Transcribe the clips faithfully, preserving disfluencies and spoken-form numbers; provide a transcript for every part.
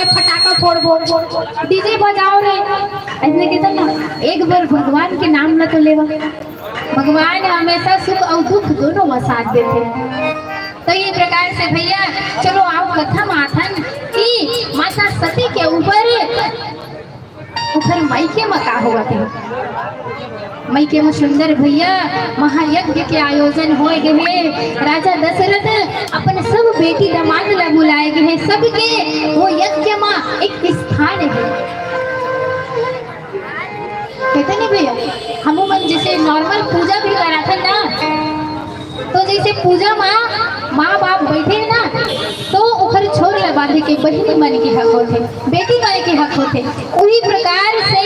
फटाका फोड़बो, डीजे बजाओ रे, अइसने कहिथे ना। एक बार भगवान के नाम ला तो लेवा, भगवान हमेशा सुख अउ दुख दोनों में साथ देथे। तो ये प्रकार से भैया, चलो आओ कथा में आथन कि माता सती के ऊपर ओखर मायके म का होवत हे। मायके म सुंदर भैया, महायज्ञ के आयोजन होए गे हे। राजा दशरथ अपन सब बेटी दमाद ला बुलाए गे हे, सबके वो यज्ञ म एक स्थान हे। कहिथे नहीं भैया, हमू मन जैसे नॉर्मल पूजा भी कराथन ना, तो जैसे पूजा मा माँ बाप बैठे हैं ना, तो ओखर छोर ला बांधे के बहिनी मन के हक होथे, बेटी मन के हक होथे। उही प्रकार से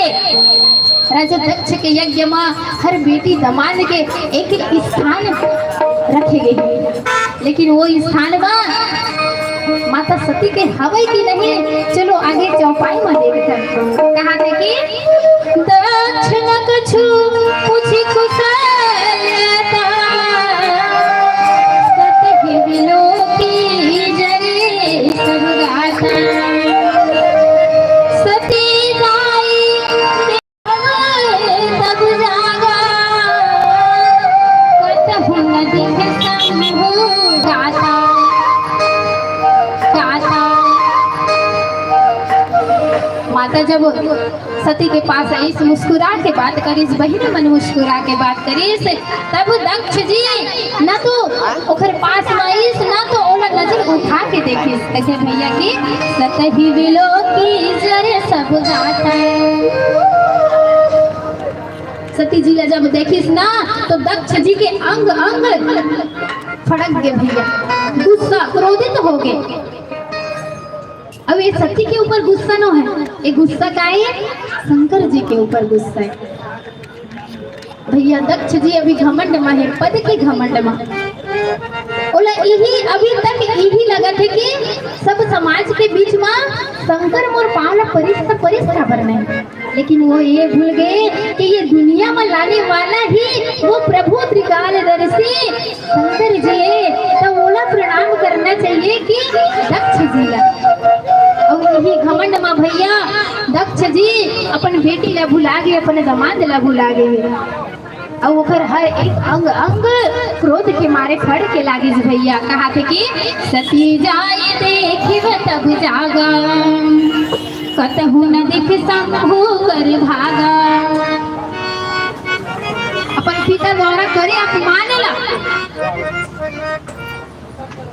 राजा दक्ष के यज्ञ मा हर बेटी दमाद के एक एक स्थान रखे गे हे, लेकिन वो स्थान मा माता सती के हवय कि नहीं, चलो आगे चौपाई मा देखथन। कहाथे कि दक्ष न कछु पूछी कुशलता, सतहि विलोकी जरे सब गाथा। सती जाई तब जागा, कतहु न दिखे समूह गाथा, गाथा। माता जब सती के पास आइस, मुस्कुरा के बात करिस, बहिनी मन मुस्कुरा के बात करिस, तब दक्ष जी न तो ओखर पास म आइस, न तो ओला नजर उठा के देखिस। कहिथे भैया कि सतहि विलोकी जरे सब गाथा। सती जी ला जब देखिस ना, तो दक्ष जी के अंग अंग फड़क गे भैया, गुस्सा, क्रोधित हो गे। अब ये सती के ऊपर गुस्सा नो हे, ये गुस्सा का हे? शंकर जी के ऊपर गुस्सा हे। भैया दक्ष जी अभी घमंड मा हे, पद के घमंड मा। ओला इही अभी तक इही लगत हे कि सब समाज के बीच मा शंकर मोर पाँव ला परिस त परिस काबर नहीं, लेकिन वो ये भूल गे कि ये दुनिया मा लाने वाला ही वो प्रभु त्रिकालदर्शी शंकर जी हे, त ओला प्रणाम करना चाहिए कि दक्ष जी ला। अउ इही घमंड मा भैया दक्ष जी अपन बेटी ला भुला गे, अपन दमाद ला भुला गे। अउ ओकर हर एक अंग अंग क्रोध के मारे फड़ के लागिस भैया। कहाथे कि सती जाय देखिब तब जागा, कतहु न दिख शंभु कर भागा। अपन पिता द्वारा करे अपमान ला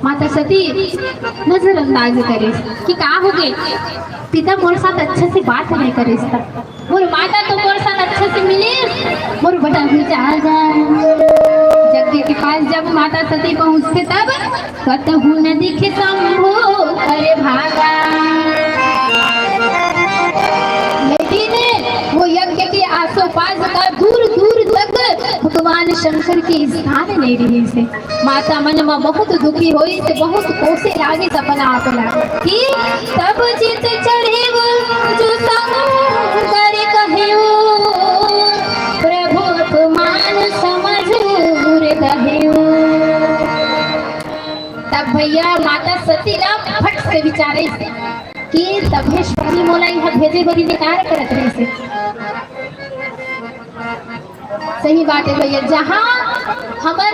माता सती नजरअंदाज करिस कि का हो गे, पिता मोर साथ अच्छे से बात नहीं करिस त। मोर माता तो मोर साथ अच्छे से मिलिस, मोर बेटा भी जागा। यज्ञ के पास जब माता सती पहुंचथे तब कतहु न दिखे शंभु कर भागा। लेकिन वो यज्ञ के आसोपास का दूर दूर तक भगवान शंकर के स्थान नहीं रहिस हे। माता मन म बहुत दुखी होइस, बहुत कोसे लागिस अपन आप ला कि तब चित चढ़े जो शंकर कहेउ, प्रभु अपमान समझ उर दहेउ। तब भैया माता सती ला फट से विचारिस कि तभे स्वामी मोला इहाँ भेजे बर इनकार करत रहिस हे। सही बात हे भैया, जहाँ हमर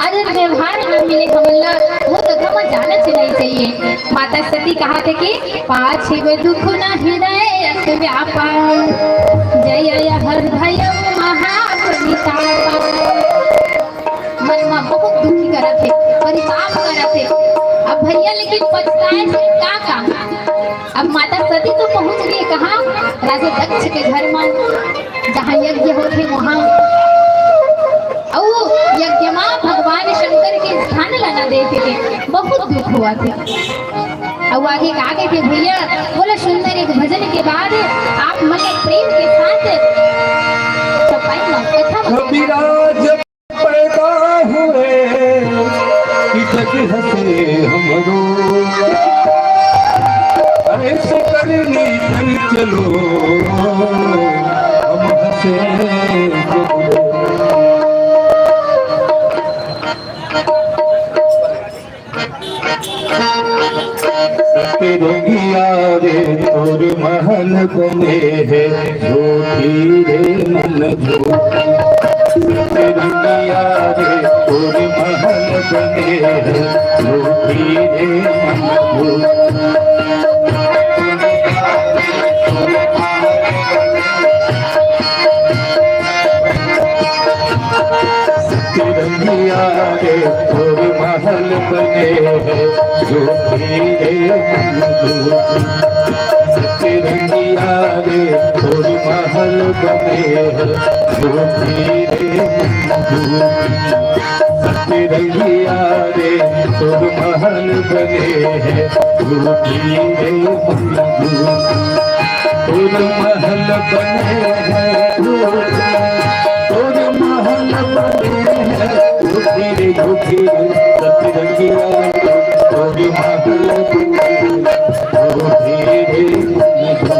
आदर व्यवहार न मिले हमन ला, वो जगह म जाना नहीं चाहिए। माता सती कहाथे कि पाछिब दुख न हृदय अस व्यापा, जय हर भय महापरितापा। मन म बहुत दुखी करत हे, परिताप करत हे। अब भैया लेकिन पछताए से का काम? अब माता सती तो पहुंच गे कहाँ? राजा दक्ष के घर म, जहाँ यज्ञ होथे वहाँ। अउ यज्ञ म भगवान शंकर के स्थान ला न देखे के बहुत दुख होवत हे। अउ आगे का कहिथे भैया, बोला सुंदर एक भजन के बाद आप मन प्रेम के साथ चौपाई म कथा म कविराज पैदा हुए, कि जग हंसे हमरो। ऐसे करनी कर चलो, हम हंसे जग। सतरंगिया रे तोर महल बने हे, झूठी रे मन झूठी। सतरंगिया रे तोर महल बने हे, झूठी रे मन झूठी। सतरंगिया रे तोर महल बने हे, झूठी रे मन झूठी। सतरंगिया रे तोर महल बने हे, झूठी रे मन झूठी। सतरंगिया रे तोर महल बने हे, झूठी रे मन झूठी। तोर महल बने हे झूठी, तोर महल बने हे झूठी रे, झूठी रे। सतरंगिया रे तोर महल बने हे झूठी रे, झूठी।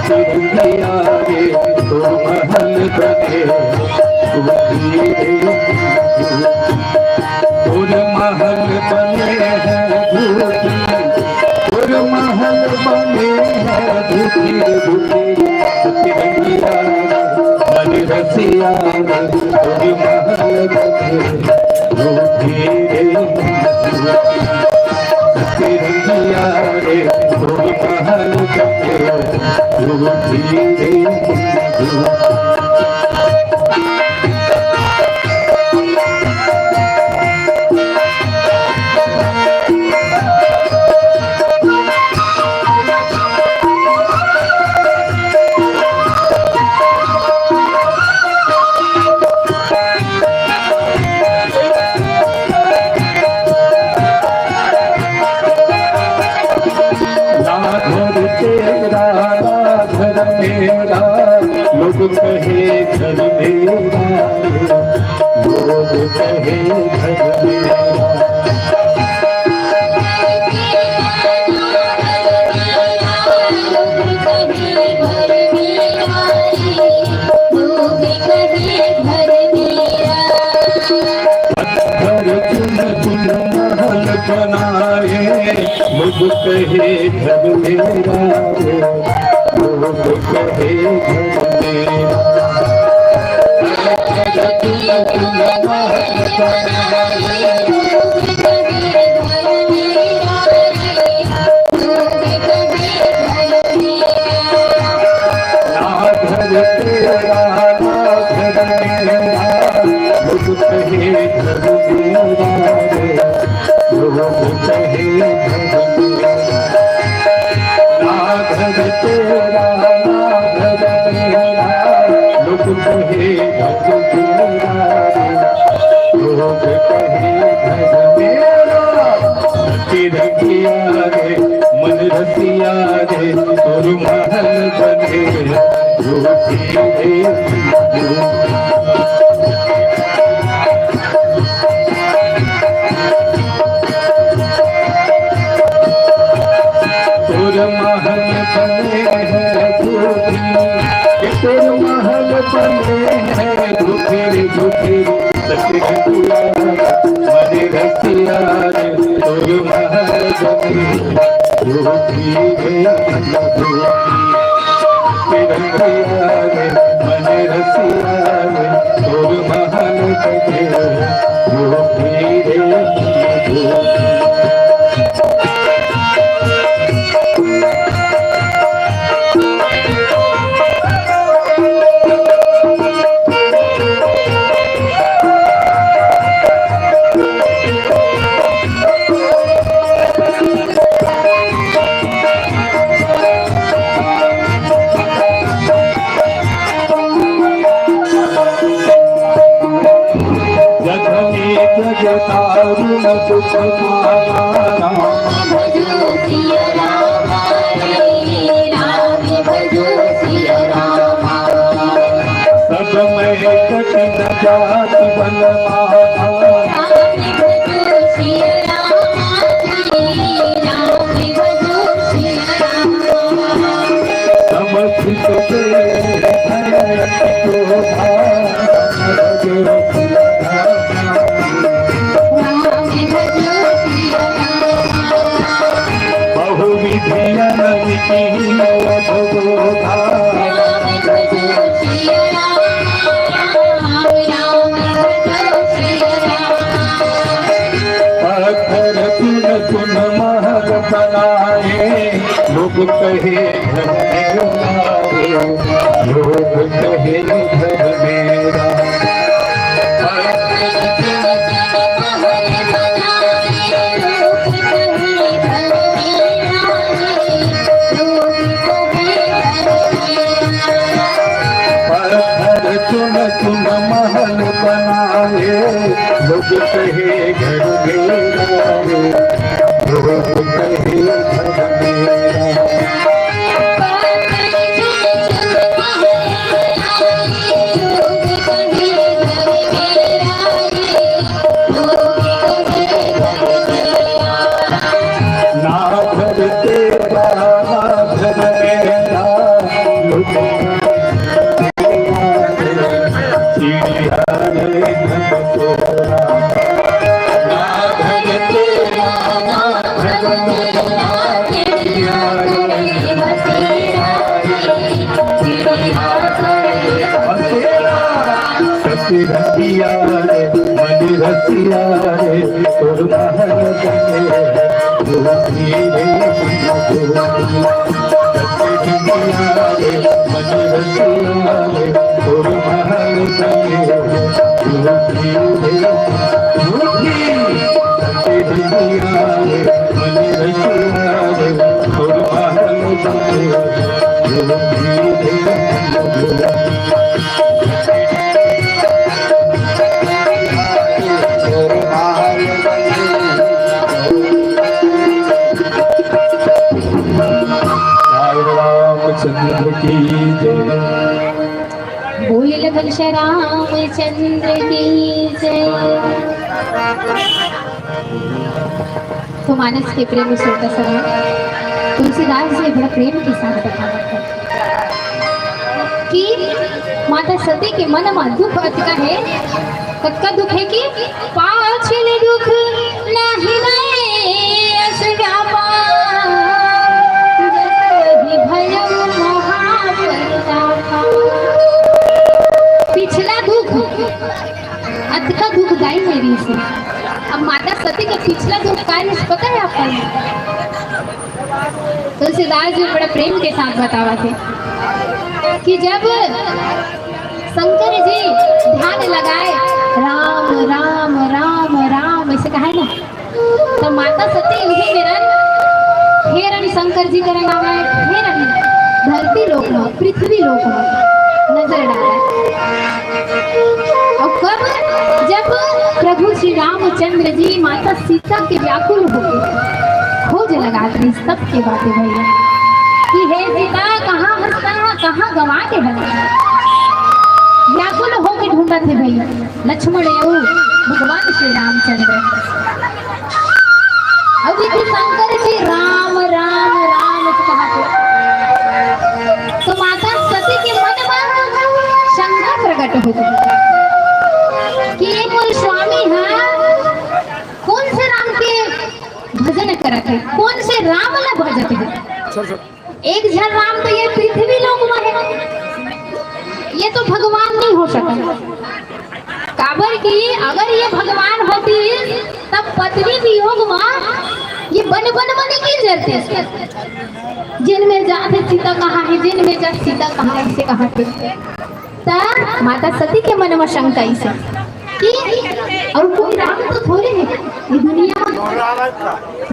सतरंगिया रे तोर महल बने हे झूठी रे, झूठी। तोर महल बने हे झूठी, तोर महल बने हे झूठी रे झूठी। सतरंगिया मन रसिया रे, तोर महल बने हे झूठी रे झूठी। सतरंगिया रे तोर महल बने हे झूठी रे झूठी। ना घर तेरा, ना घर मेरा, लोग कहे घर मेरा, लोग कहे घर मेरा। पत्थर चुन चुन महल बनाए, लोग कहे घर मेरा रे, लोग कहे घर मेरा। पत्थर चुन चुन महल बनाए, ना घर तेरा, ना घर मेरा, लोग कहे घर मेरा रे, लोग कहे घर मेरा। ना घर तेरा, ना घर मेरा, लोग कहे घर मेरा रे, लोग कहे घर मेरा। सतरंगिया रे, मन रसिया रे, तोर महल बने हे झूठी रे। तोर महल बने हे झूठी, तोर महल बने हे झूठी रे, झूठी रे। सतरंगिया मन रसिया रे, तोर महल बने हे झूठी रे, झूठी। सतरंगिया रे, मन रसिया रे, तोर महल बने हे झूठी रे, झूठी। जग में जग तारुण सुख पाया राम। भजो सिया राम रे, राम भजो सिया राम। सब मैं कठिन जाति बन माथा। राम भजो सिया राम रे, राम भजो सिया राम। समस्थित तेरे भय को भाग। राम भजो पत्थर चुन चुन महल बनाए, लोग कहे घर में उतारे, लोग कहे घर मेरा। पत्थर चुन चुन महल बनाए, लोग कहे घर मेरा रे, लोग कहे घर मेरा। ना घर तेरा, ना घर मेरा, चिड़िया रे घर तोरा। ना घर तेरा, ना घर मेरा, चिड़िया रे बसेरा रे, चिड़िया रे बसेरा। सती रसिया रे, मन रसिया रे, तोर महल बने, धोती रे, धोती। सती रसिया रे, मन रसिया रे, तोर महल बने, धोती रे, धोती। सती रसिया रे, मन रसिया रे, तोर महल बने, धोती रे, धोती। रामचंद्र की जय। बोल लखन श्री रामचंद्र की जय। तो मानस के प्रेम श्रोता सभा, तुलसीदास जी बड़ा प्रेम के साथ बतावत हे कि माता सती के मन म दुख अतका हे, कतका दुख हे कि पाछिल दुख नाहि नये अस व्यापा, जस वही भयउ महापरितापा। पिछला दुख अतका दुखदाई हे रिहिसे। अब माता सती के पिछला दुख का रिहिसे, पता हे आपको? तुलसीदास जी बड़ा प्रेम के साथ बतावत हे कि जब शंकर जी ध्यान लगाए, राम राम राम राम अइसे कहे ना, त माता सती उही मेरन फेर शंकर जी करा आवय, फेर धरती लोक म, पृथ्वी लोक म नजर डारय। अउ कब, जब प्रभु श्री रामचंद्र जी माता सीता के व्याकुल होके खोज लगात रहिस, तब के बात हे भइया कि हे सीता, कहाँ हस, कहाँ गँवा गे हस? व्याकुल होके ढूंढत हे भइया। लक्ष्मण अउ भगवान श्री रामचंद्र। अउ देखो शंकर जी राम राम राम कहत हे। तो माता सती के मन म शंका प्रकट हो गे कि ये मोर स्वामी ह कोन से राम के भजन करत हे, कोन से राम ला भजत हे। एक झन राम तो ये पृथ्वी लोक म हे, ये तो भगवान नहीं हो सकत। काबर कि अगर ये भगवान होतिस, तब पत्नी वियोग म ये बन बन म निकल जतिस। जेन मेर जात हे सीता कहाँ हे, जेन मेर जात सीता कहाँ हे, अइसे कहत हे। त माता सती के मन म शंका अइसे कि अउ कोई राम तो थोरे हे ये दुनिया म,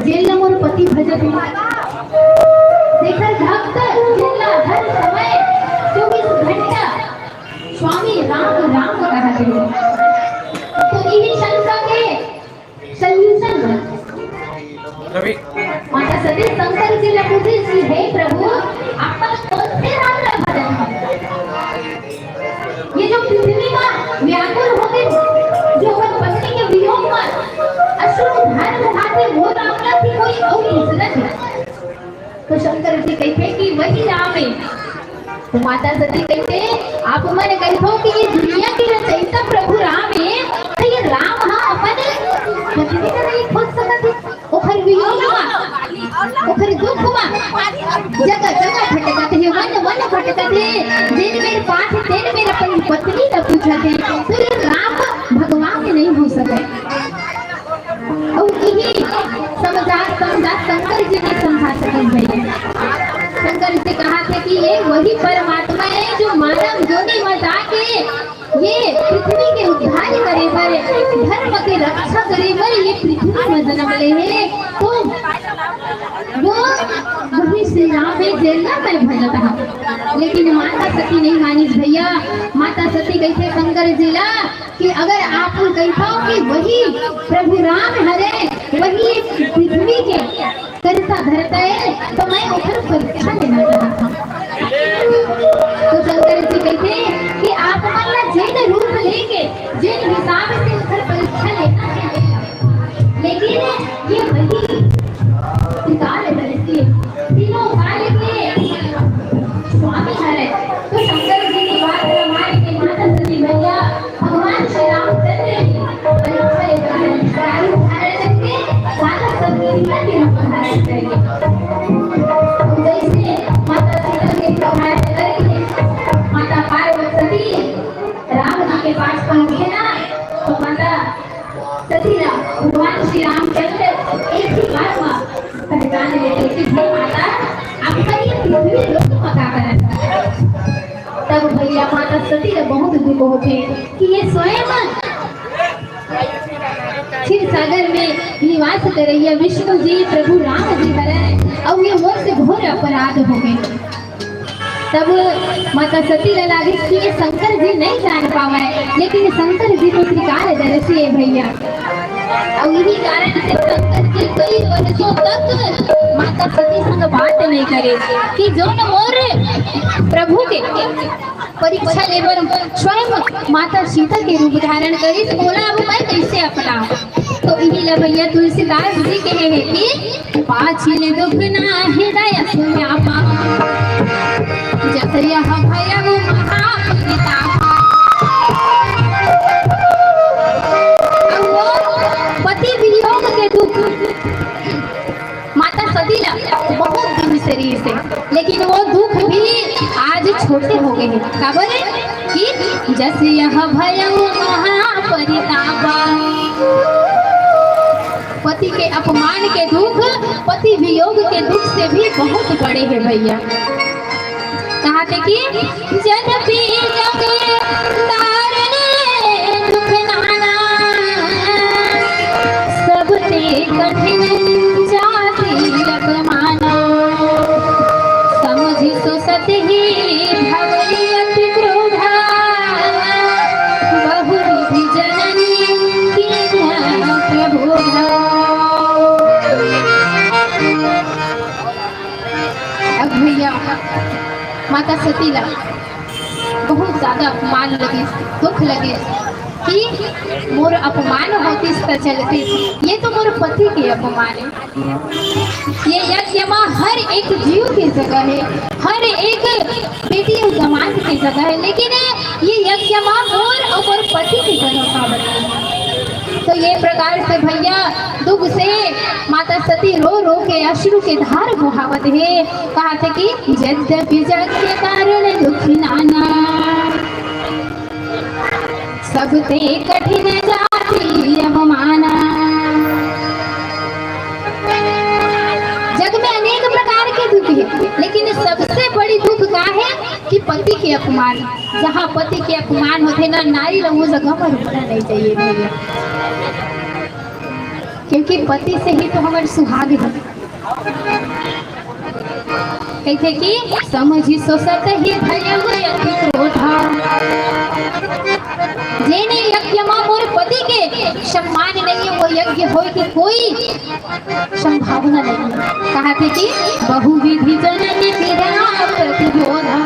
जेन ल मोर पति भजत हे, जेकर भक्त जेन ल हर समय चौबीस घंटा स्वामी राम राम कहत हे। तो इही शंका के solution रवि। माता सती शंकर जी ला पूछे कि हे प्रभु, आप मन कोन से राम ला भजत हव? ये जो पृथ्वी म व्याकुल होके, जो अपन पत्नी के वियोग म अश्रु धार बहाथे, वो राम ला कि कोई अउ दूसरा हे? तो शंकर जी कहिथे कि वही राम हे। तो माता सती कहिथे, आप मन कहिथो कि ये दुनिया के रचयिता प्रभु राम हे, तो ये राम ह अपन पत्नी ला नहीं खोज सकत हे, ओखर वियोग म, ओखर दुख म, जगह जगह भटकत हे, वन वन भटकत हे। जेन मेर पाथे तेन मेर अपन पत्नी ला पूछत हे, तो ये राम भगवान नहीं हो सके। अउ इही समझा समझा शंकर जी नहीं समझा सके भैया। शंकर जी कहा थे कि ये वही परमात्मा है जो मानव योनि में जाके ये पृथ्वी के उद्धार करे बर, धर्म के रक्षा करे बर ये पृथ्वी में जन्म ले हे। तो वो वही श्री राम है जेला मैं भजत हूँ। लेकिन माता सती नहीं मानिस भैया। माता सती कहिथे शंकर जी ला कि अगर आप कहिथव कि वही प्रभु राम हरे, वही पृथ्वी के कर्ता धर्ता है, तो मैं ओकर परीक्षा लेना चाहत हूँ। तो शंकर जी कहिथे कि आप मन ला जेन रूप लेके, जेन हिसाब से ओकर परीक्षा लेना है, लेकिन ये वही त्रिकाल दर्शी, तीनों काल के स्वामी हरे। तो शंकर जी की बात रामायण के माता सती मैया भगवान श्री रामचंद्र जी परीक्षा लेकर प्रारूप धारण करके माता सती सीता के रूप धारण करेंगे। जैसे माता सीता के रूप धारण करके माता पार्वती राम जी के पास पहुंचे ना, तो माता सती ला भगवान श्री रामचंद्र एक ही बार में पहचान लेते कि हे माता, आपका ये पृथ्वी लोक में का करत है? तब भैया माता सती ला बहुत दुख होथे कि ये स्वयं क्षीर सागर में निवास करैया विष्णु जी प्रभु राम जी हरे, अउ ये मोर से घोर अपराध हो गए। तब माता सती ला लागिस कि ये शंकर जी नहीं जान पावे, लेकिन शंकर जी तो त्रिकाल दर्शी है भैया। अउ इही कारण से शंकर जी कई वर्षों तक माता सती संग बात नहीं करे कि जोन मोर प्रभु के परीक्षा लेबर स्वयं माता सीता के रूप धारण करिस, ओला अब मैं कैसे अपनाऊं? तो इही ला भैया तुलसीदास जी कहे हे कि पाछिल दुख ना हृदय सुव्यापा, जस यह भयउ महापरितापा। अब वो पति वियोग के दुख माता सती ला बहुत दिन से रहिस हे, लेकिन वो दुख भी आज छोटे हो गए हैं। काबर कि जस यह भयउ महापरितापा, पति के अपमान के दुख, पति वियोग के दुख से भी बहुत बड़े हैं भैया। कहा थे कि जन पीजग तारन दुख नाना, सबते कठिन जाति अपमाना। समझि सो सत ही भवई अति क्रोधा, बहुविधि जननी कीन्ह प्रबोधा। अब भैया माता सती ला बहुत ज्यादा अपमान लगिस, दुख लगिस कि मोर अपमान होतिस त चलतिस, ये तो मोर पति के अपमान है। ये यज्ञ मा हर एक जीव के जगह है, हर एक बेटी अउ दमाद के जगह है, लेकिन ये यज्ञ मा मोर अउ मोर पति के जगह का बने? तो ये प्रकार से भैया दुख से माता सती रो रो के अश्रु के धार बहावत हे, कहा थे कि यद्यपि यज्ञ तारन दुख नाना, सबते कठिन जाति अपमाना। जग में अनेक प्रकार के दुख है, लेकिन सबसे बड़ी दुख का है कि पति के अपमान। जहाँ पति के अपमान होथे ना, नारी ला वो जगह पर रुकना नहीं चाहिए भैया, क्योंकि पति से ही तो हमर सुहाग है। कहिथे कि समझि सो सत ही भयउ अति क्रोधा। जेने यज्ञ मा मोर पति के सम्मान नहीं है, वो यज्ञ होय के कोई संभावना नहीं है। कहा थे कि बहुविधि जननी पीड़ा प्रतिबोधा।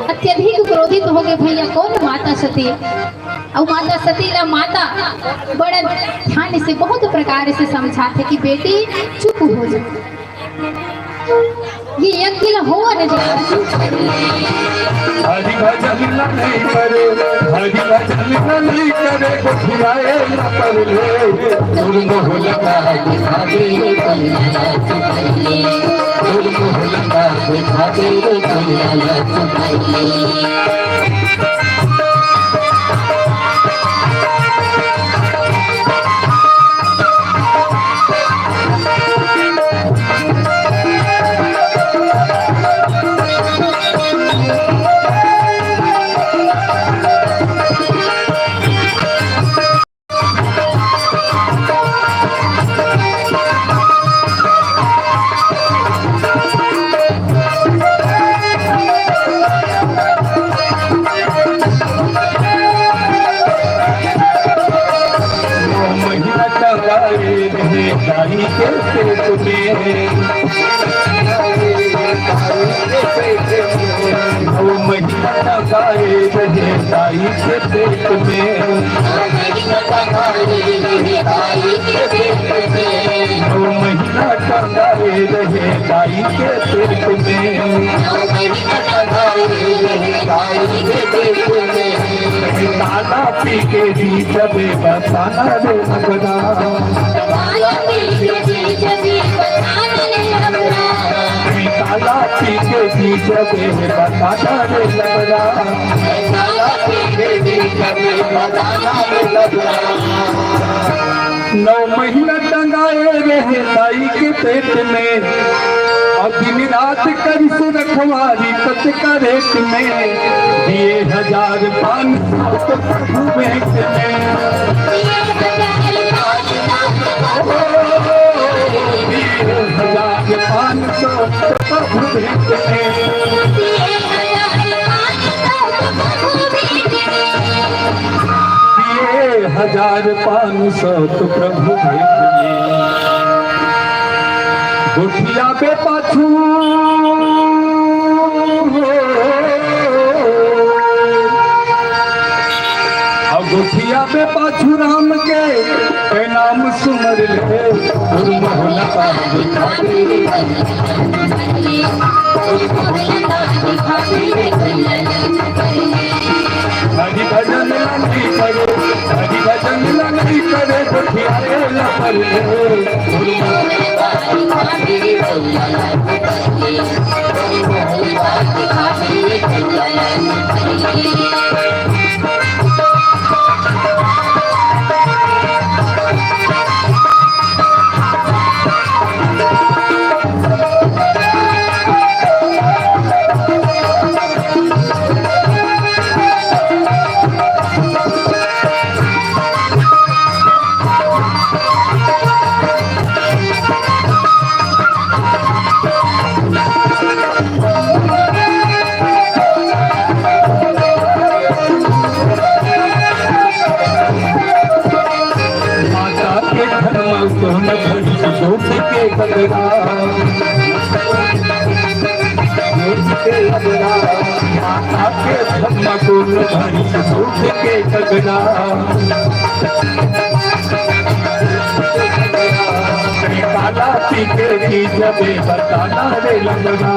अत्यधिक क्रोधित हो गए भैया, कौन? माता सती। अउ माता सती ला माता बड़ा ध्यान से बहुत प्रकार से समझाथे कि बेटी चुप हो जा, ये यज्ञ ला होवा न दे। हरि भजन नहीं करे, हरि भजन नहीं करे, गोठियाए न पर ले, तुम बहुलता दिखा दे। नौ महीना टंगाए रहे दाई के पेट में। नौ महीना टंगाए रहे दाई के पेट में। नौ महीना टंगाए रहे दाई के पेट में। ताला पी के जी जबे बताना रे लगना। ताला पी के जी जबे बताना रे लगना। नौ महीना टंगाए रहे दाई के पेट में, अउ दिन रात करिस रखवारी कतका रेट में। दिए हजार पाँच सौ तो प्रभु भेंट में। दिए हजार पाँच सौ तो प्रभु भेंट में। दिए हजार पाँच सौ तो प्रभु भेंट में। गोठिया में पाछू, अउ गोठिया में पाछू राम के नाम सुमर ले, गुरु मोहला पार दिखा दे। हरि भजन ला नहीं करे, हरि भजन ला नहीं करे, गोठियाए ला पर ले। माता के धर्म सोन भरी दूध के बदला। माता के धर्म सोन भरी दूध के बदला। काला पी के जी जबे बताना रे लगना।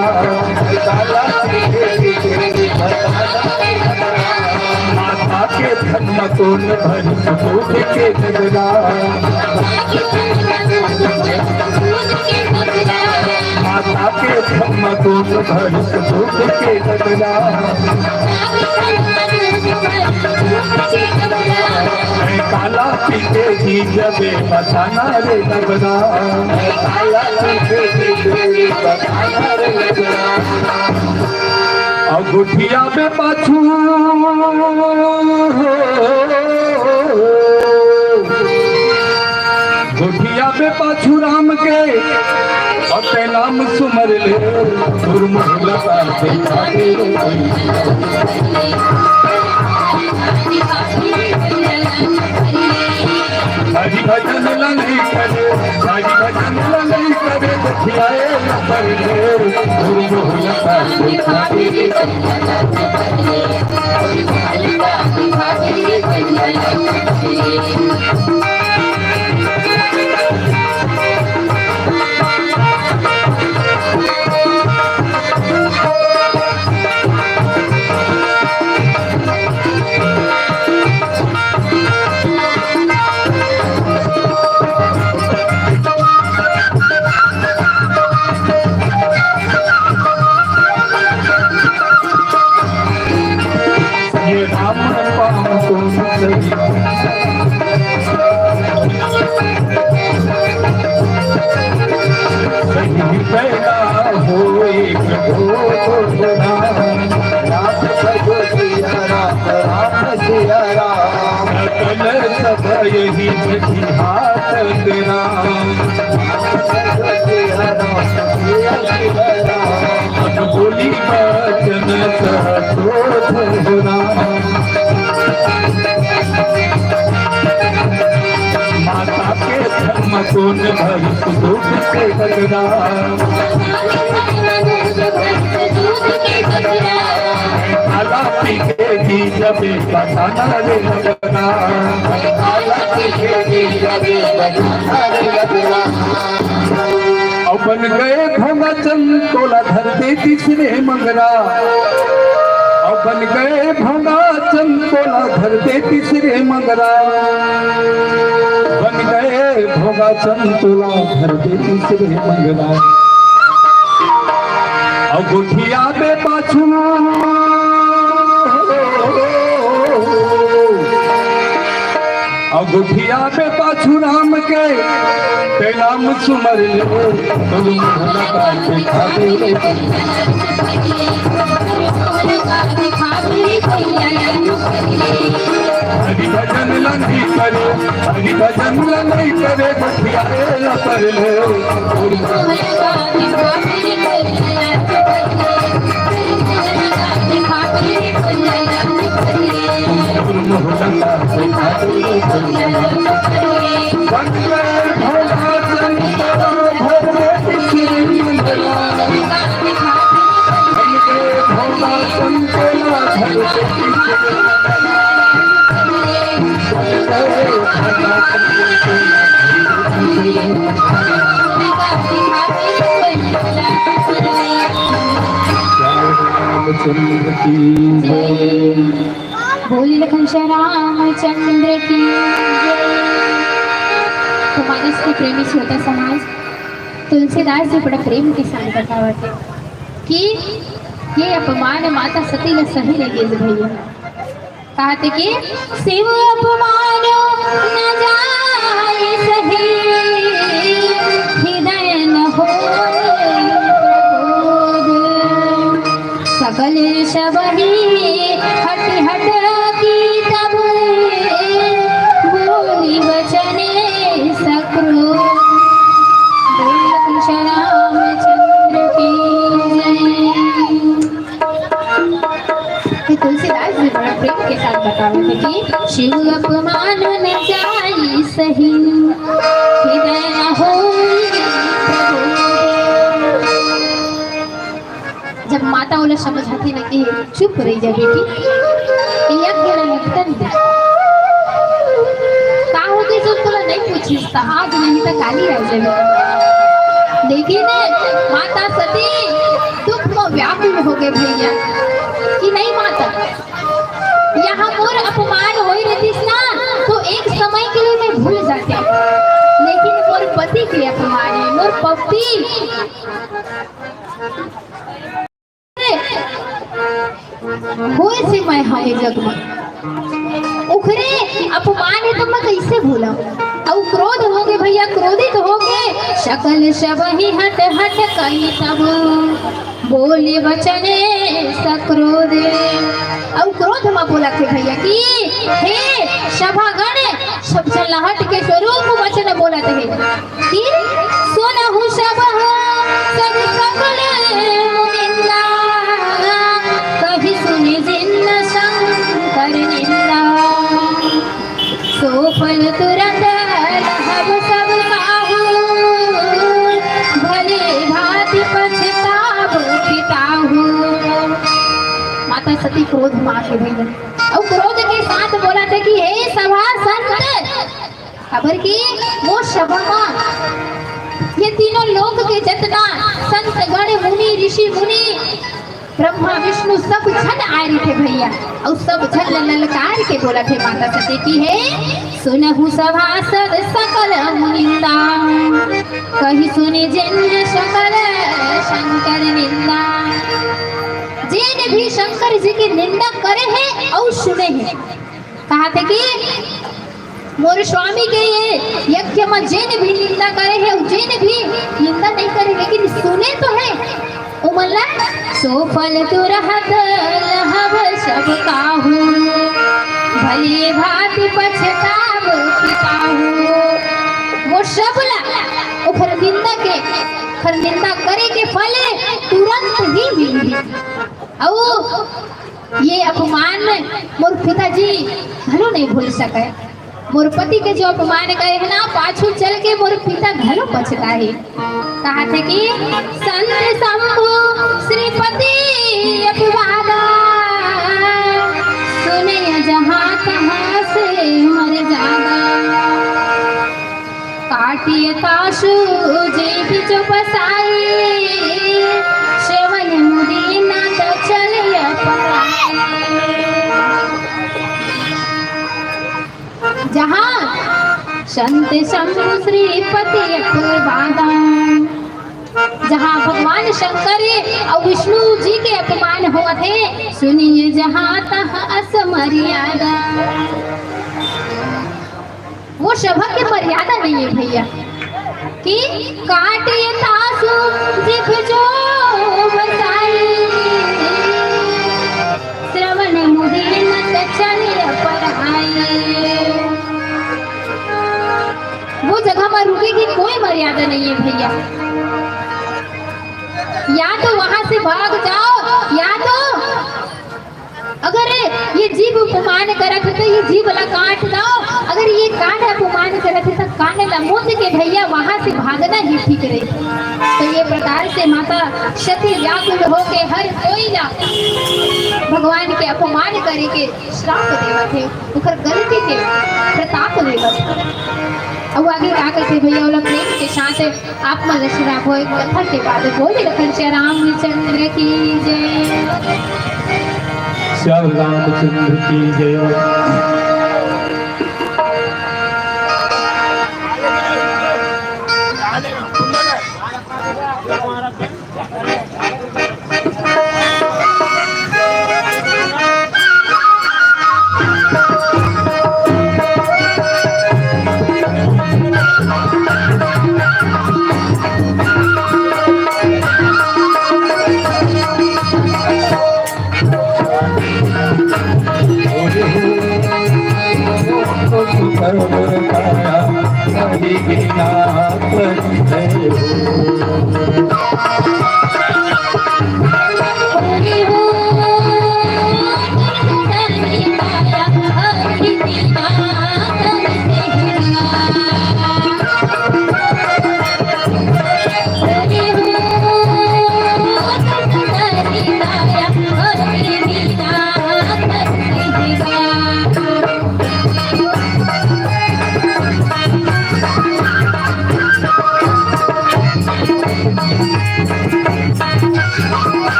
काला पी के जी जबे बताना रे लगना। माता के धर्म सोन भरी दूध के बदला। माता के धर्म सोन भरी दूध के बदला। काला पी के जी जबे बताना रे लगना। काला पी के जी जबे बताना रे लगना। अउ गोठिया में पाछू, गोठिया में पाछू राम के, अउ ते नाम सुमर ले, गुरु मोहला पार दिखा दे। हरि भजन ला नहीं करे, हरि भजन ला नहीं करे, गोठियाए ला पर ले, गुरु मोहला पार दिखा दे। दूध के गगरा, काला पी के जी जबे बताना रे लगना, काला पी के जी जबे बताना रे लगना। अउ बन गए भोगाचंद तोला धर दे तीसरे मंगरा, अउ बन गए भोगाचंद तोला धर दे तीसरे मंगरा, बन गए भोगाचंद तोला धर दे तीसरे मंगरा। अउ गोठिया में पाछू, अउ गोठिया में पाछू राम के ते नाम सुमर ले, बोलू भोला बाटे खाते। हरि भजन ला नहीं करे, हरि भजन ला नहीं करे, गोठिया ला कर ले। रामचंद्र की जय। बोल लखन श्री रामचंद्र की जय। तो मानस के प्रेमी श्रोता समाज, तुलसीदास जी बड़ा प्रेम के साथ बतावत हे कि ये अपमान माता सती ला सहे नहीं गे भैया। कहत हे कि शिव अपमान न जाय सही, हृदय न होय प्रबोध। सकल सबहि हटि हटि तब, बोलि बचन सक्रोध। बोल लखन श्री रामचंद्र की जय। तो तुलसीदास जी बड़ा प्रेम के साथ बतावत हे कि शिव अपमान न जाय सही, हृदय न होय प्रबोध। जब माता ओला समझाथे न कि चुप रही जा बेटी, ये यज्ञ ला निपटन दे। का होगे जो तोला नहीं पूछिस त आज नहीं त काली आ जाबे। लेकिन माता सती दुख में व्याकुल होगे भैया कि नहीं माता, यहाँ मोर अपमान होय रहितिस ना, तो एक समय के लिए मैं भूल जाते, लेकिन मोर पति के अपमान हे, मोर पति होय से मैं हवे जग में, ओखरे अपमान हे तो मैं कैसे भूला। अउ क्रोध होगे भैया, क्रोधित होगे, सकल सबहि हटि हटि कहि तब, बोलि बचन सक्रोध। अउ क्रोध में बोलत हे भैया कि हे सभागण, सब झन ला हट के स्वरूप वचन बोलत हे कि सुनहु सब सब सकल मुनिंदा, कहि सुनि जिन शंकर निंदा। सो फल तुरत लहब सब काहू, भले भांति पछताब पिताहू। माता सती क्रोध में आके भैया, अउ क्रोध के साथ बोलत हे कि हे सभा संत, काबर कि वो सभा मा ये तीनों लोक के जतना संत गण मुनि ऋषि मुनि ब्रह्मा विष्णु सब झन आए रहिथे भैया, अउ सब झन ल ललकार के बोलत हे माता सती कि हे सुनहु सभासद सकल मुनिंदा, कहि सुनि जिन शंकर शंकर निंदा। जेन भी शंकर जी के निंदा करे हे अउ सुने हे, कहत हे कि मोर स्वामी के ये यज्ञ म जेन भी निंदा करे हे, अउ जेन भी निंदा नहीं करे, लेकिन सुने तो हे, ओमन ला सो फल तुरत लहब सब काहू, भले भांति पछताब पिताहू। वो सब ला ओखर निंदा के, ओखर निंदा करे के फल तुरंत ही मिलही। अउ ये अपमान मोर पिताजी घलो नहीं भूल सके। मोर पति के जो अपमान करे हे ना, पाछू चल के मोर पिता घलो पछताही। कहा थे कि संत शंभु श्रीपति अपवादा, सुने जहाँ तहाँ से मर जादा। काटिए तासु जीभ जो बसाई, श्रवण मुदि न तो चलिए पराई। जहाँ संत शंभु श्रीपति अपवादा, जहाँ भगवान शंकर अउ विष्णु जी के अपमान होवत हे, सुनिए जहाँ तहाँ असमर्यादा। वो सभा के मर्यादा नहीं है भैया, कि काटिए तासु जीभ जो बसाई, श्रवण मुदि न तो चलिए पराई। वो जगह पर रुके की कोई मर्यादा नहीं है भैया, या तो वहां से भाग जाओ, या तो अगर ये जीभ अपमान करत हे, तो ये जीभ ला काट दो। अगर ये कान अपमान करत हे, तो कान ला मूंद के भैया वहां से भागना ही ठीक रही। तो ये प्रकार से माता सती व्याकुल होके हर कोई ला भगवान के अपमान करे के श्राप देवत हे, ओकर गलती के प्रताप देवत हे। अब आगे का करते भैया, ओला प्रेम के साथ आप मन ला सुनाबो एक कथा के बाद। बोले लखन श्याम रामचंद्र की जय। श्याम रामचंद्र की जय।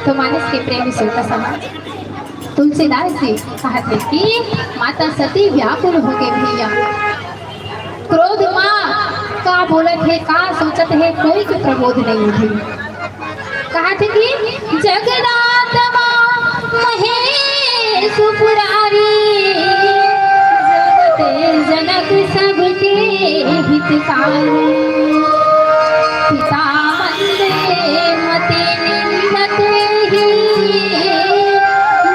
तो मानस के प्रेम श्रोता समाज, तुलसीदास जी कहत हे कि माता सती व्याकुल होगे भैया। क्रोध मा का बोलत हे, का सोचत हे, कोई के प्रबोध नहीं हे। कहत हे कि जगदात्मा महेश पुरारी, जगत जनक सबके हितकारी। पिता मंदे मति निंदत ही,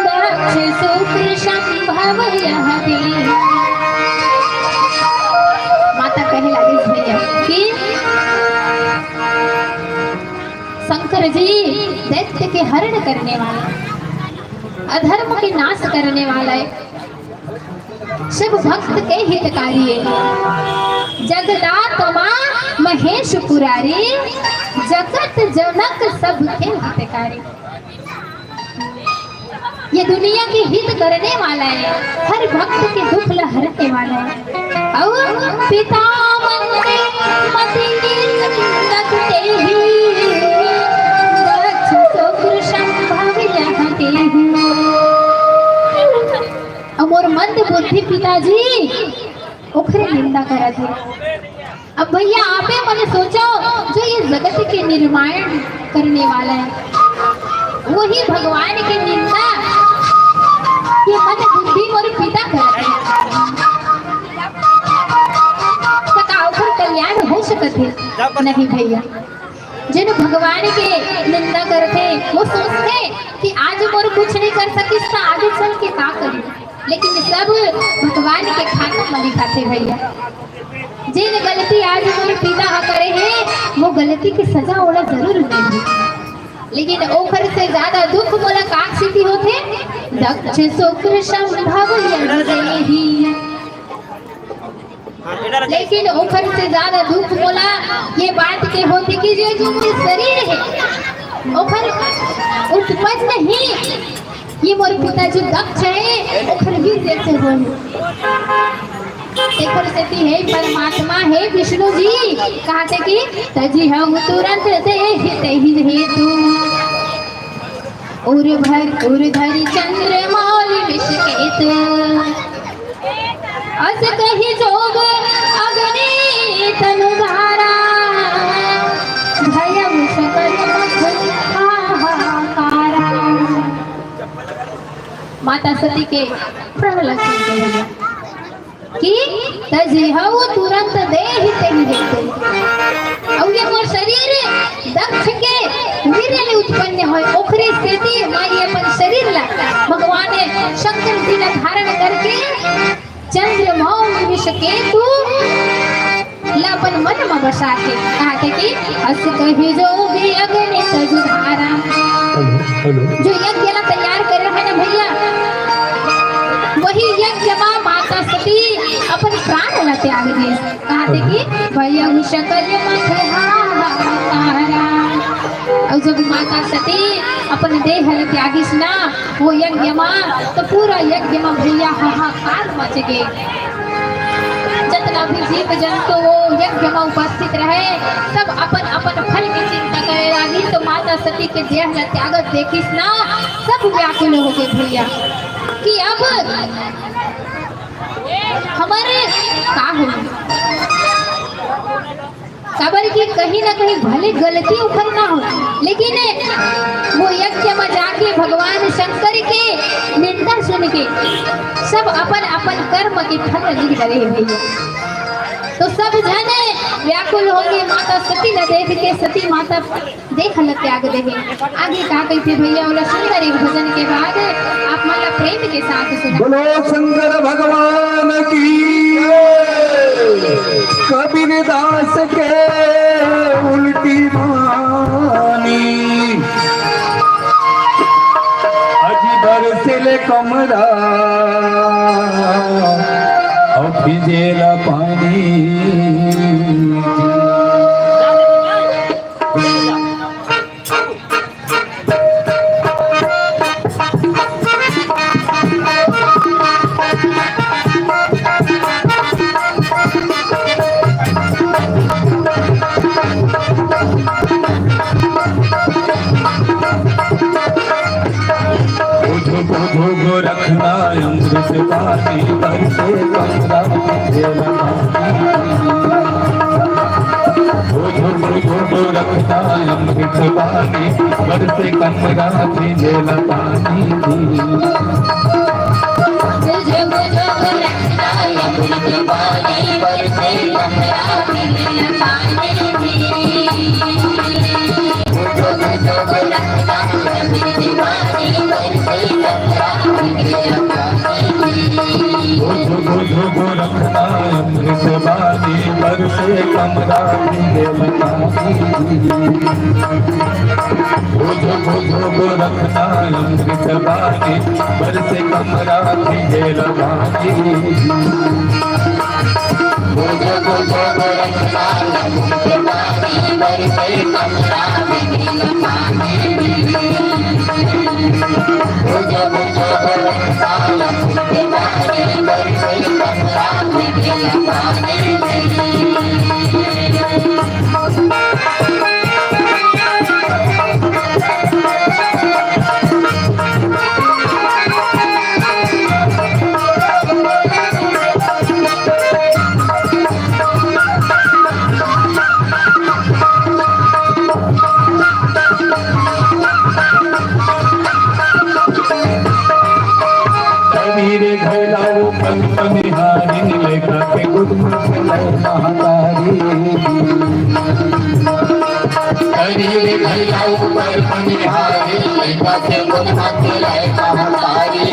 दक्ष शुक्र संभव यह देहि। माता कहे लागिस भैया कि शंकर जी दैत्य के हरण करने वाला, अधर्म के नाश करने वाला है, शिव भक्त के हितकारी है। जगदात्मा महेश पुरारी, जगत जनक सबके हितकारी। ये दुनिया के हित करने वाला है, हर भक्त के दुख ला हरने वाला है। और पिता मंदे मति निंदत तेहि, दक्ष शुक्र संभव यह देहि। अउ मोर मंद बुद्धि पिताजी ओखरे निंदा करत हे। अब भैया, आपे मन सोचो, जो ये जगत के निर्माण करने वाला है, वही भगवान के निंदा ये मन बुद्धि मोर पिता करत हे। त का ओखर कल्याण हो सकत हे? नहीं भैया, जेन भगवान के निंदा करथे, वो सोचथे कि आज मोर कुछ नहीं कर सकिस, त आगे चल के का करी? लेकिन सब भगवान के खाता म लिखाथे भैया। जेन गलती आज मोर पिता ह करे हे, वो गलती के सजा ओला जरूर मिलही। लेकिन ओखर से ज्यादा दुख मोला का सेती होथे? दक्ष शुक्र संभव यह देहि। लेकिन ओखर से ज्यादा दुख मोला ये बात के होथे कि जो, जो मोर शरीर हे, ओखर उत्पन्न ही ये मोर पिता जो दक्ष हे, ओखर वीर्य से होय। तेखर सेती हे परमात्मा, हे विष्णु जी, कहथे कि तजिहउ तुरंत देहि तेहि हेतु। उर भर, उर धरि चंद्र मौलि विष केतु। अस कहि जोग अग्नि तनु धारा। भयउ सकल मथ हाहाकारा। माता सती के प्रण लग गए भैया कि तजिहउ तुरंत देहि तेहि हेतु। अउ ये मोर शरीर दक्ष के वीर्य ले उत्पन्न होय, ओखरे सेती मैं ये अपन शरीर ला भगवान शंकर जी ला धारण करके चंद्र मौलि विष केतु ला अपन मन म बसा के कहथे कि अस कहि जोग अग्नि तजु धारा। Hello, hello. जो यज्ञ ला तैयार करे रहे ना भैया, वही यज्ञ मा माता सती अपन प्राण ला त्याग दीस। कहथे कि भयउ सकल मथ हाहाकारा। अउ जब माता सती अपन देह ला त्यागिस ना, वो यज्ञ मा, तो पूरा यज्ञ मा भैया हाहाकार मच गे। जतना भी जीव जंतु वो यज्ञ मा उपस्थित रहे, सब अपन अपन फल के चिंता करे लागिस। तो माता सती के देह ला त्यागत देखिस ना, सब व्याकुल हो गे भैया कि अब हमर का होही। काबर कि कहीं ना कहीं भले गलती ओखर ना हो, लेकिन वो यज्ञ में जाके भगवान शंकर के निंदा सुन के सब अपन अपन कर्म के फल लिख डरे हे भैया। तो सब झन व्याकुल होगे माता सती ला देख के। सती माता देह ल त्याग देहे। आगे का कहिथे भैया, ओला सुंदर एक भजन के बाद आप मन ला प्रेम के साथ सुना। बोलो शंकर भगवान की। कबीर दास के उल्टी बानी, अजी बरसेल कमरा, अउ भिजेला पानी। अमृत पानी बरसे कमरा भिंजेला पानी। ओ झुम झुम रखना अमृत पानी बरसे कमरा भिंजेला पानी। बुझ बुझ गोरखना अमृत बानी बरसे कमरा भिंजेला पानी। बुझ बुझ गोरखना अमृत बानी बरसे कमरा भिंजेला पानी। बुझ बुझ गोरखना अमृत बानी बरसे कमरा भिंजेला पानी। करी रे घैलाओ पन पनिहारिन लेखा के गुदमा खेलाए महतारी। करी रे घैलाओ पन पनिहारिन लेखा के गुदमा खेलाए महतारी।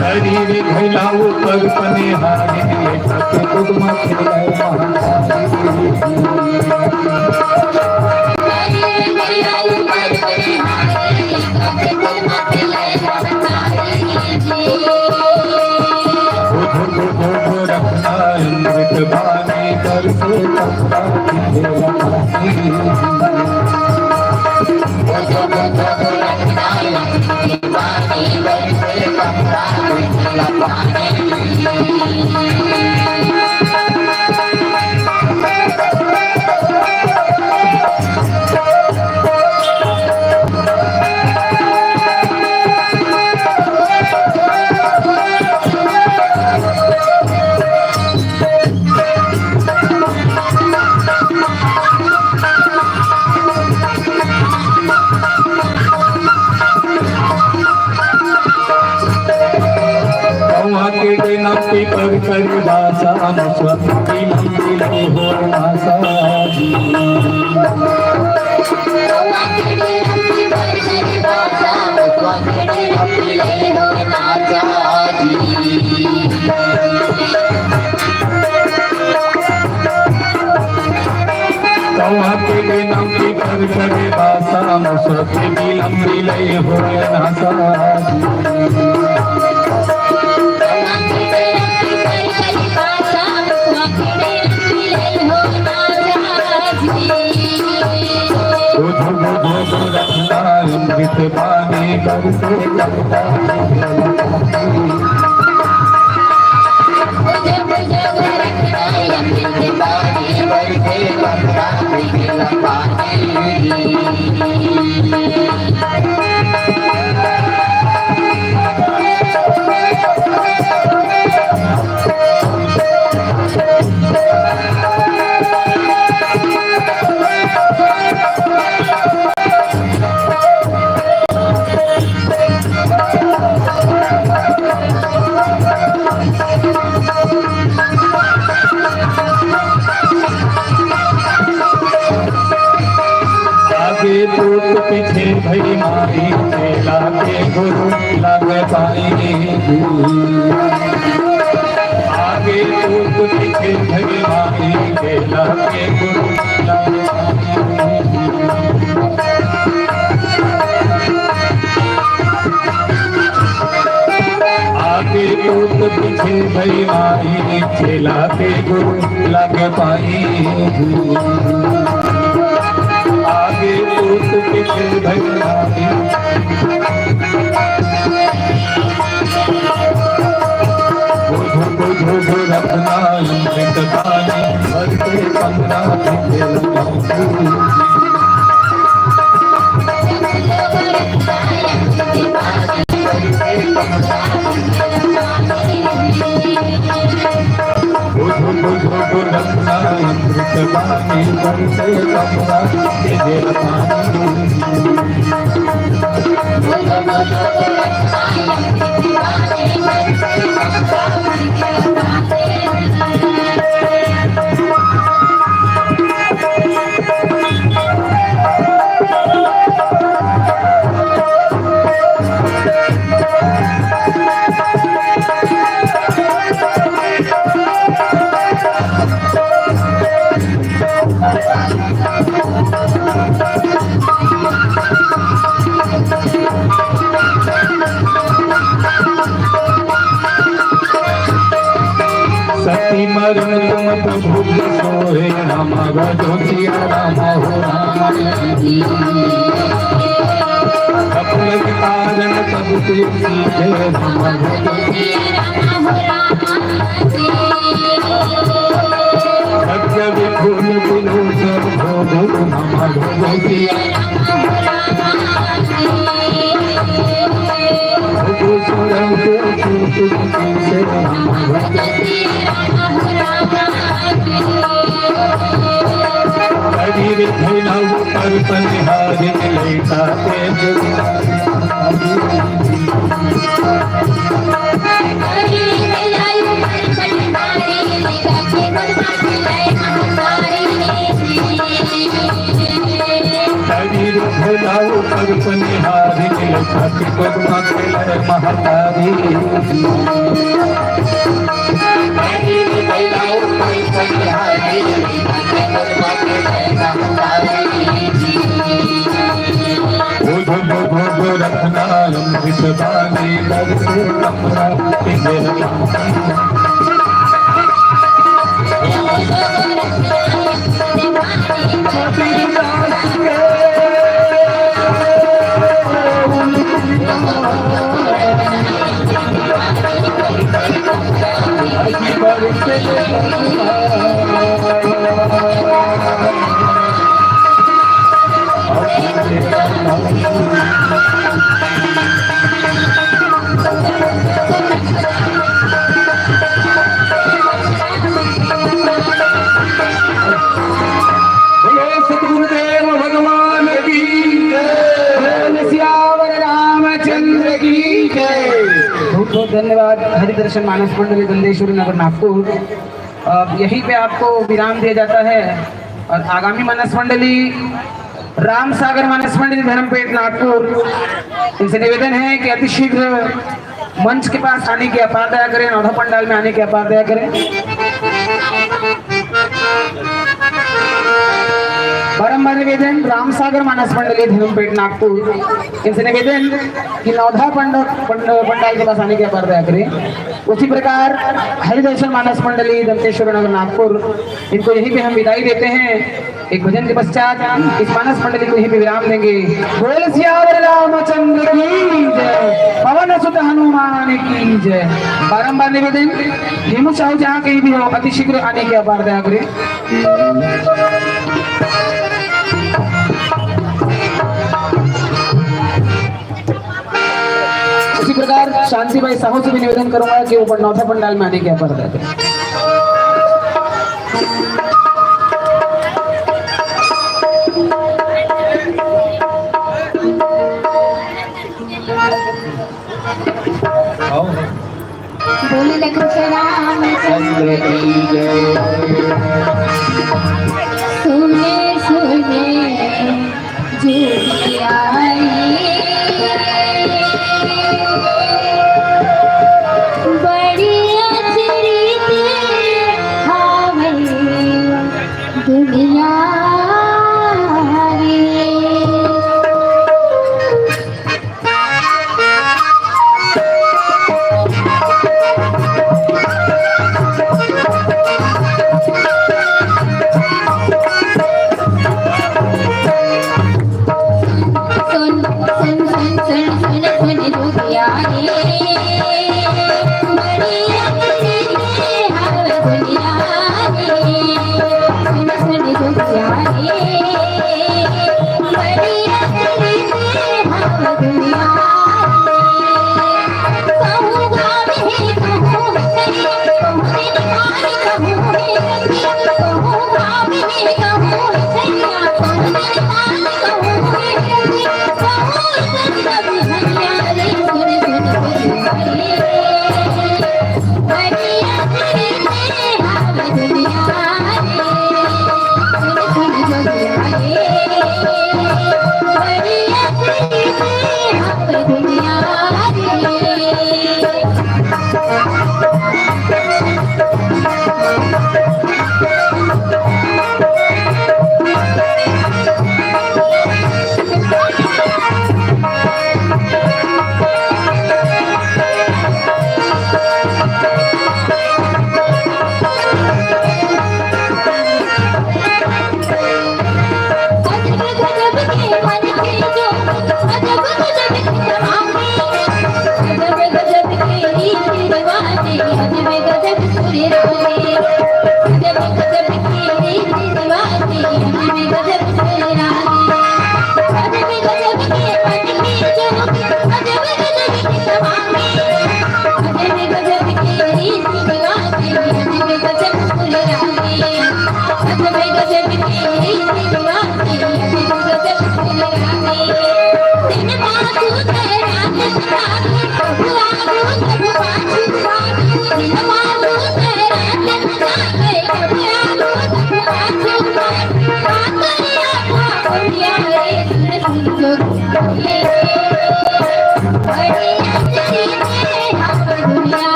करी रे घैलाओ पन पनिहारिन लेखा के गुदमा खेलाए महतारी। कौआ के डेना पीपर करी बासा, मसुआ के लंबी लंबी हो नासा जी। कौआ के बेनम की कर करे बासा, मसुआ के बिलम बिलई होय नासा। बुझ बुझ गोरखना अमृत पानी बरसे कमरा भिंजेला पानी। आगे पूत पीछे भई माई, चेला के गुरु लग पाई। आगे पूत पीछे भई माई, चेला के गुरु लग पाई। आगे पूत पीछे भई माई, चेला के गुरु लग पाई। आगे पूत पीछे भई माई। बुझ बुझ गोरखना अमृत पानी, बरसे कमरा भिंजेला पानी। पानी बरसे कमरा के जेल पानी। सती मरण तुम प्रभु सोहे, राम भजो सिया राम हो राम। अपने कारण सब सीखे, राम भजो सिया राम हो राम। सत्य विभुल विलोचन भोग राम भजो सिया। शरीर धैलव पर पनिहारिन लेता तेज। शरीर धैलव पर पनिहारिन लेता तेज, पद्मा के लय महतारी। बुध बुध रत्नारंभित बानी दर से कमरा पिंजर। बोलो सतगुरुदेव भगवान की जय। बोल सियावर रामचंद्र की जय। बहुत बहुत धन्यवाद हरिदर्शन मानस मंडली दंतेश्वरी नगर नागपुर। अब यहीं पे आपको विराम दिया जाता है और आगामी मानस मंडली राम सागर मानस मंडली धर्मपेट नागपुर, इनसे निवेदन है कि अति शीघ्र मंच के पास आने की अपार दया करें, नौधा पंडाल में आने की अपार दया करें। बारंबार निवेदन, राम सागर मानस मंडली धर्मपेट नागपुर, इनसे निवेदन कि नौधा पंड-, पंड-, पंडाल के पास आने की अपार दया करें। उसी प्रकार हरिदर्शन मानस मंडली दंतेश्वर नगर नागपुर, इनको यहीं पे हम विदाई देते हैं। एक भजन के पश्चात इस मानस मंडली को यहीं पे विराम देंगे। बोल सियावर रामचंद्र की जय, पवन सुत हनुमान की जय। बारंबार निवेदन, हेमू साहू जहाँ कहीं भी हो, अति शीघ्र आने की अपार दया करें। उसी प्रकार शांति भाई साहू से भी निवेदन करूंगा कि ऊपर नौधा पंडाल में आने की अपार दया करें। बोले लखन राम चंद्र की जय। सुने सुने जुगिया रे, बड़ी अचरित हावै दुनिया रे।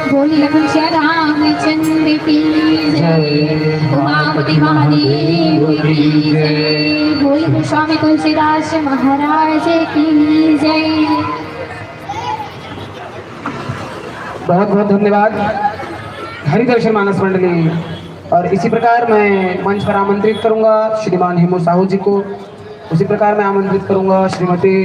बोल लखन सिया रामचंद्र की जय, उमापति महादेव की जय, बोल स्वामी तुलसीदास महाराज की जय। बहुत बहुत धन्यवाद हरिदर्शन मानस मंडली। और इसी प्रकार मैं मंच पर आमंत्रित करूंगा श्रीमान हेमू साहू जी को। उसी प्रकार मैं आमंत्रित करूंगा श्रीमती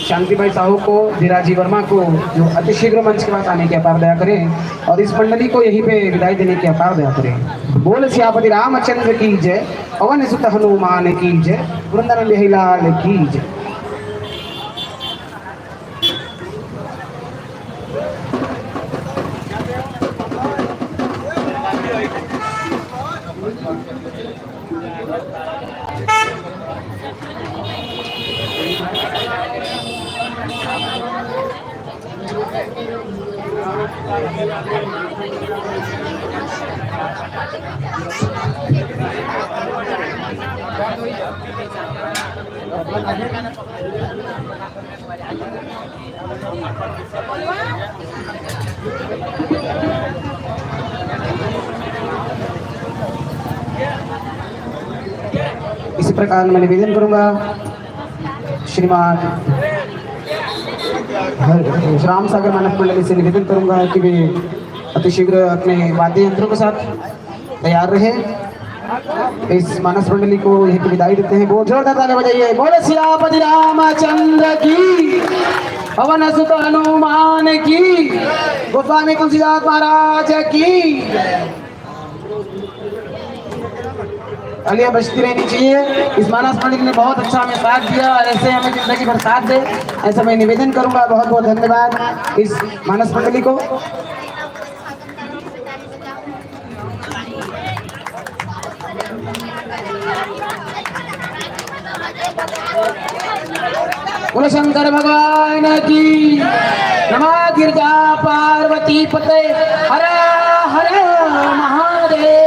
शांतिबाई साहू को, धीराजी वर्मा को, जो अति शीघ्र मंच के पास आने की अपार दया करें और इस मंडली को यहीं पे विदाई देने की अपार दया करें। बोल सियापति रामचंद्र की जय, पवन सुत हनुमान की जय, वृंदावन बिहारी लाल की जय। इसी प्रकार मैं निवेदन करूंगा श्रीमान हर-, राम सागर मानस मंडली से निवेदन करूंगा कि वे अति शीघ्र अपने वाद्य यंत्रों के साथ तैयार रहे। इस मानस मंडली को यहीं पे विदाई देते हैं। बहुत जोरदार तालियां बजाइए। बोलो सियापति रामचंद्र की, पवन सुत हनुमान की, गोस्वामी तुलसीदास महाराज की। तालियां बजती रहनी चाहिए। इस मानस मंडली ने बहुत अच्छा हमें साथ दिया और ऐसे हमें जिंदगी भर साथ दे, ऐसा मैं निवेदन करूंगा। बहुत बहुत धन्यवाद इस मानस मंडली को। बोलो शंकर भगवान की। नमः गिरजा पार्वती पते। हर हर महादेव।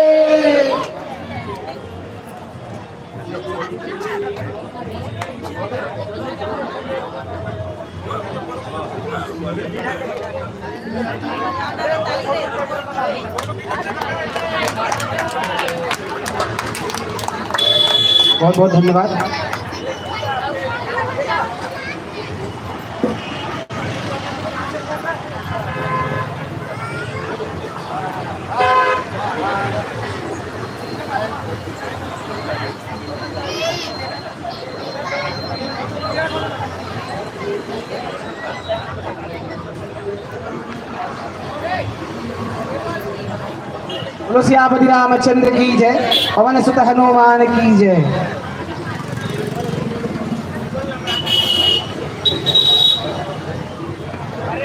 बहुत बहुत धन्यवाद। बोलो सियापति रामचंद्र की जय, पवन सुत हनुमान की जय।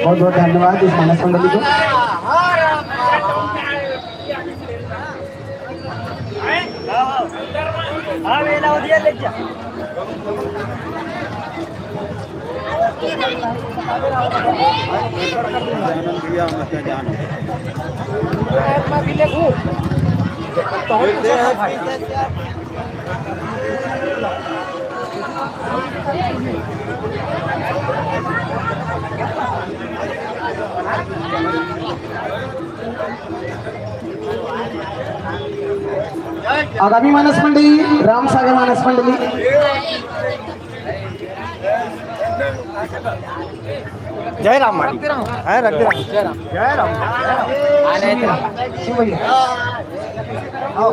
बहुत बहुत धन्यवाद इस मानस मंडली को। आगामी मानस मंडली, राम सागर मानस मंडली। जय राम माटी। है, रख दे। जय राम। जय राम। आ रहे थे। शिव भैया। आओ।